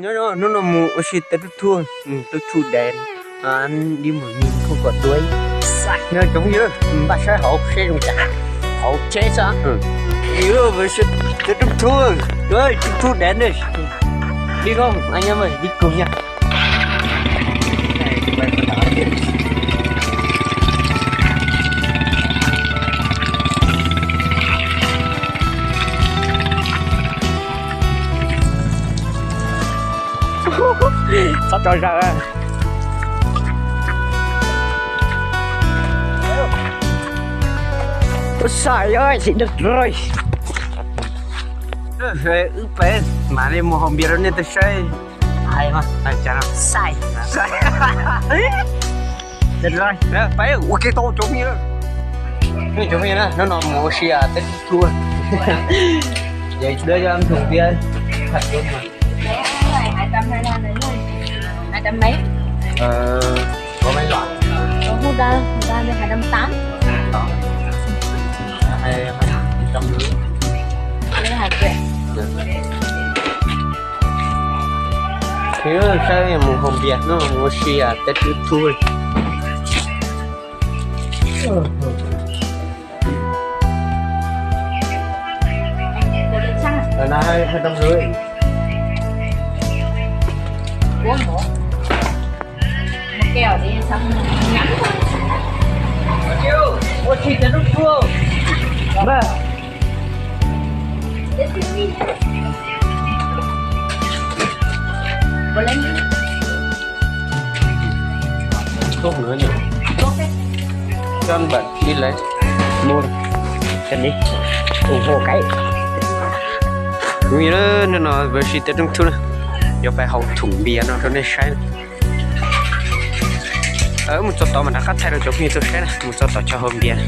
Nyob zoo, hnub no mus ua si Teb Rub Thuj, Teb Rub Thuj Dam, đi một mình không có túi. Nyob zoo cov phooj ywg, npaj saib hauv seb zoo cas. Hauv tsheb xwb. Teb Rub Thuj, Teb Rub Thuj Dam. Đi không? Anh em ơi, đi cùng nha. Txhob tso zaws. Ua sai, xim dawb rau. Wb peb mam li mus haus npias rau nej tau saib. Hais mas, hais cas no. Sai. Peb ua ke tau cov phooj ywg. Cov phooj ywg na, hnub no mus ua si Teb Rub Thuj. Giờ đứa cho em thùng bia thật luôn mà. Hai trăm hai mươi lăm này nhá. Hai trăm mấy? Ờ, có mấy loại? Có hũ đa, hũ đa này hai trăm tám. Hai, hai trăm rưỡi. Đây là hai triệu. Được. Thế nó sao em không biết nó mua xe à, Tết Trung Thu. Ở đây hai trăm rưỡi. Uống hả? Một kẹo đi, xong ngắn thôi. Ủa, chị Tết Trung Thu. Vâng. Ua leb. Cốc nữa nhỉ? Cốc đấy. Cho anh bạn đi lấy. Mua. Cho đi. Ủng hộ cái. Cũng như đó, nó nói với si Tết Trung Thu nữa. Giờ phải hậu thủng bìa nó cho nên sai. Mus txog tod mas rov qab thaij rau cov phooj ywg tau saib na, mus txog tod tso hau npias.